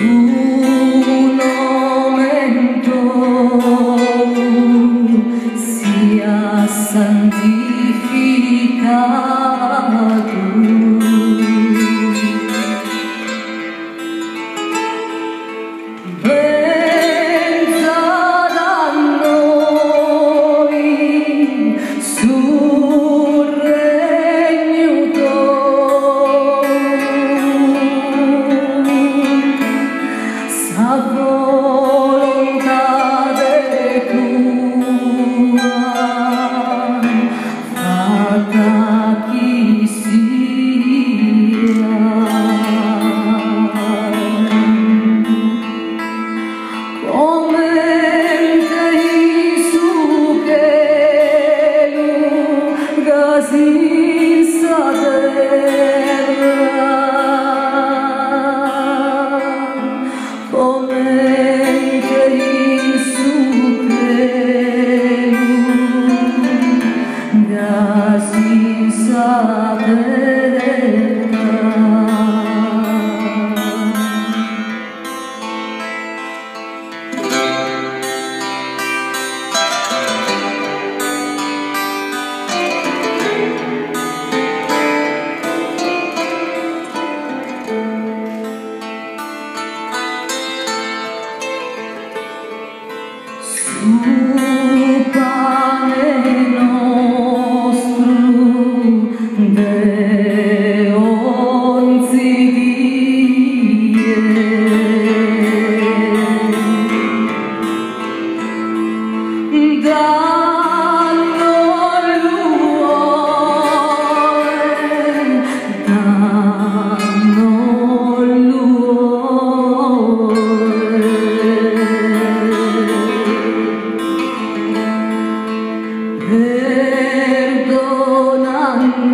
Su nomen tou siat santificadu. Benzat a nois su regnu tou, sa volontade tua fatta chi siat. Comente in su chelu, gasi in sa terra. Comente in su chelu, gasi in sa terra. Su pane nostru de onzi die. Dannos-lu oe, dannos-lu oe. Perdona a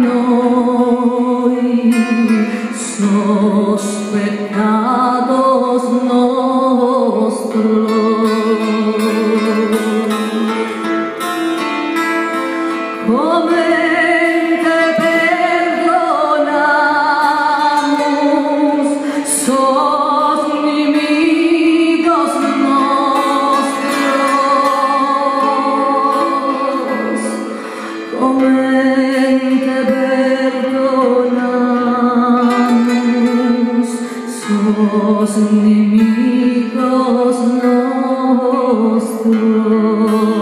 nois sos peccados nostros, comente perdonamus sos inimigos nostros, comente perdonamus sos inimigos nostros.